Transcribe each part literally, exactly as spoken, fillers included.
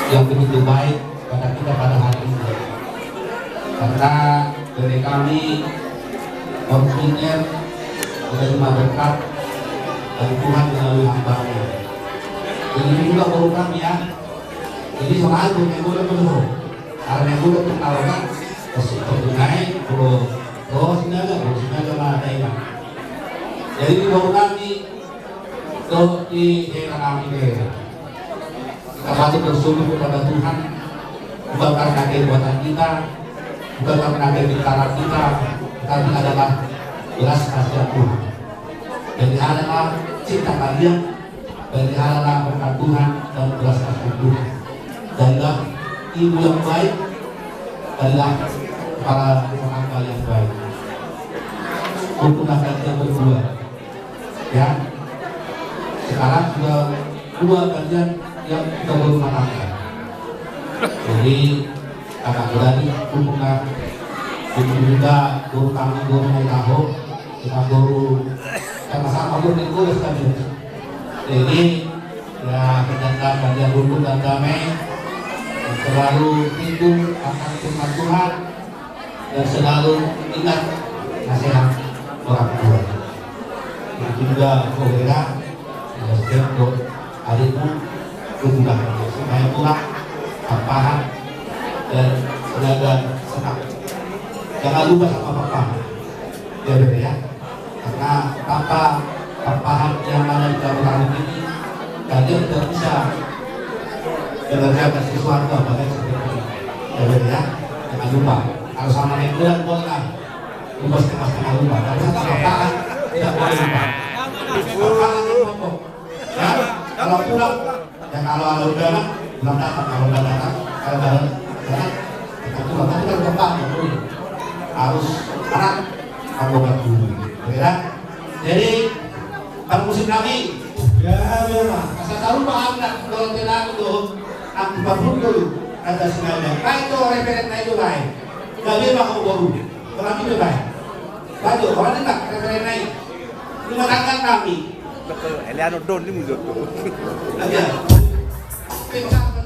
yang begitu baik pada kita pada hari ini. Karena dari kami berpikir menerima berkat dari Tuhan melalui hamba-Nya. Jadi ini juga baru kami ya. Jadi soalnya punya gue dulu. Karena gue udah tahu kan, pasti naik, kalau, kalau sini aja, kalau sini aja mah ada yang. Jadi ini baru kami, tuh di daerah kami deh. Kita patut bersyukur kepada Tuhan, bukan karena kekuatan kita, bukan karena kepintaran kita, tetapi adalah belas kasihan Tuhan. Dan adalah cinta kalian, peliharalah berkat Tuhan dan belas kasihan Tuhan. Jadilah ibu yang baik, jadilah kepala rumah tangga yang baik. Rukunlah kalian berdua. Ya. Sekarang sudah dua kalian yang sudah berumah tangga. Jadi, kakak berani, rukunlah. Jadi juga guru kami, guru Maitaho, kita guru sama-sama guru di guru sekalian. Jadi, ya, kita kalian rukun dan damai, selalu rindu akan firman Tuhan, dan selalu ingat nasihat orang tua. Begitu juga saudara, ya, setiap do-, adikmu, itu juga supaya kurang, paham, dan jaga semangat. Jangan lupa sama papa. Ya, betul ya. Karena tanpa paham yang ada di dalam ini, kalian tidak bisa mengerjakan sesuatu apalagi seperti ini. Ya, betul ya. Jangan lupa. Kalau sama yang kurang, boleh lah. Lupa setengah-setengah lupa. Tapi satu papahan tidak boleh lupa. Papahan itu pokok. Ya, kalau pulang, ya kalau ada undangan, pulang datang, kalau nggak datang, kalau nggak datang, kita pulang. Tapi kalau papahan nggak boleh. Harus anak, kamu nggak dulu. Ya, kan? Jadi, kalau musik nami, ya, memang. Asal tahu, Pak, anak, kalau tidak, itu, aku pun dulu. Kata sengaja. Baik, itu, referen, baik, itu, baik. Gabe ma ho boru. Orang itu baik. Baik, orang itu tak, referen, baik. Rumah tangga kami. Betul, Eliano Don ini muncul. Aja. Pecah, kan?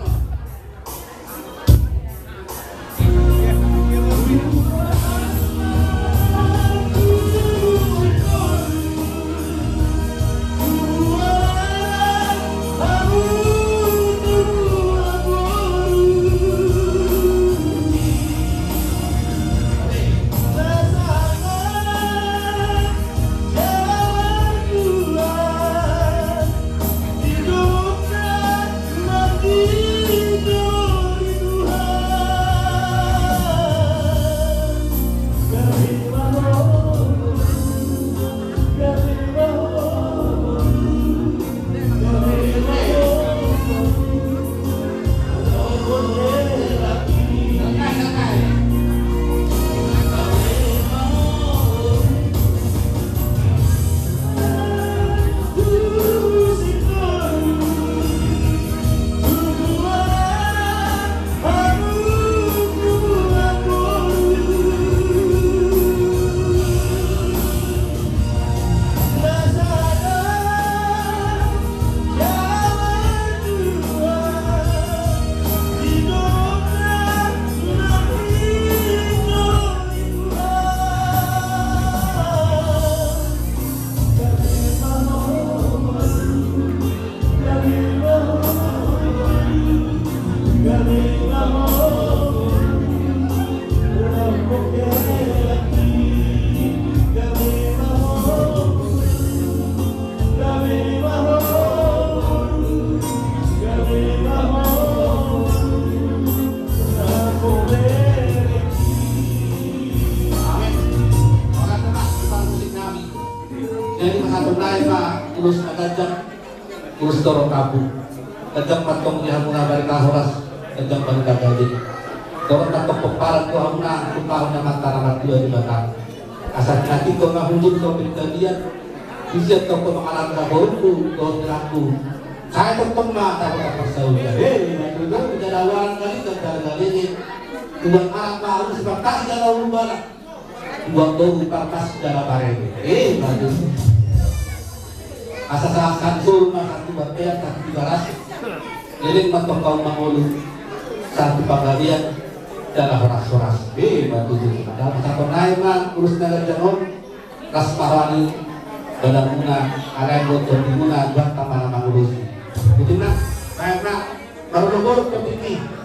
Jadi, manghatai ma ulos na ganjang, ulos torop tabu. Ganjang ma antong di hamuna barita horas, ganjang barita gabe. Torop ma antong pomparan tu hamuna, tumpahon ni Amanta na martua Debata. Asa tinatingkol ma hundul tu pingkalian, disi antong mangalangka borungku dohot inangku. Sai tongtong ma tahe parsaoran. Hei, na tutu, jala ualang kali, jala lele. Tuan anak ma, harus dipangkasi jala ulu balang. Buat bau parmas dalam bareng. Eh, bagus. Asa sahat sansur ma satu batean satu tiga ras. Leleng ma tongka mangolu, sahat tu panggabean, jala horas-horas be ma tutu. Jala sahat ma nai ma ulos na ganjang on, las ma roha ni badanmuna, alai dohot tondimuna, Tuhanta ma na mangulosi. Boti ma, baen ma, marolopolop tondimi.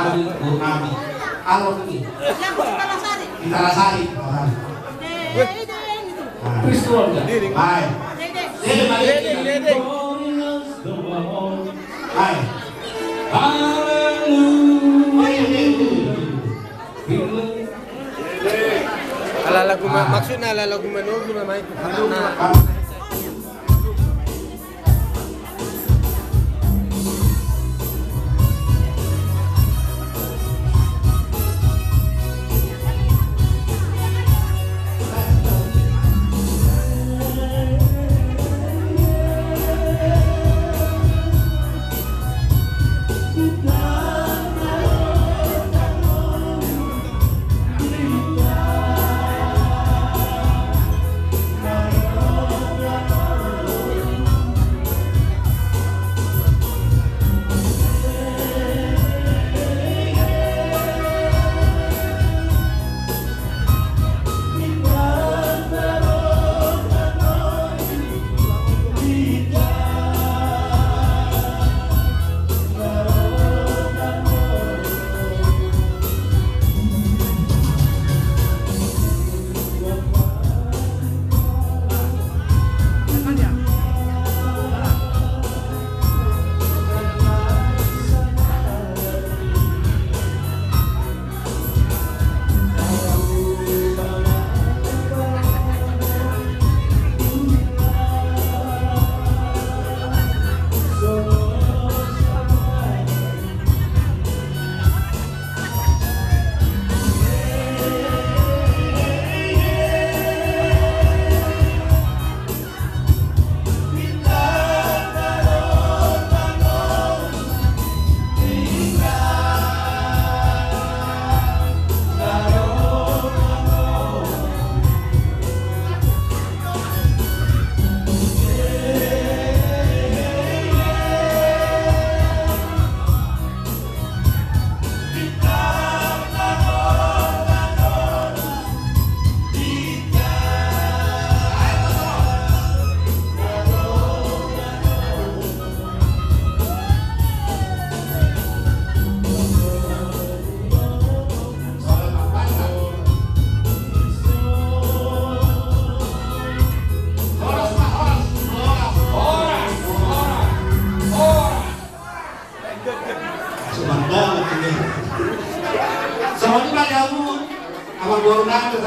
Purnami. Alo ini. Di Talasari. Talasari. Nah. Kristus. Baik. Dede, Dede. Baik. Haleluya. Ala lagu ma-, maksudna ala lagu manogu ma, Mai. Nah. Songon i ma di hamu, amang boru nami,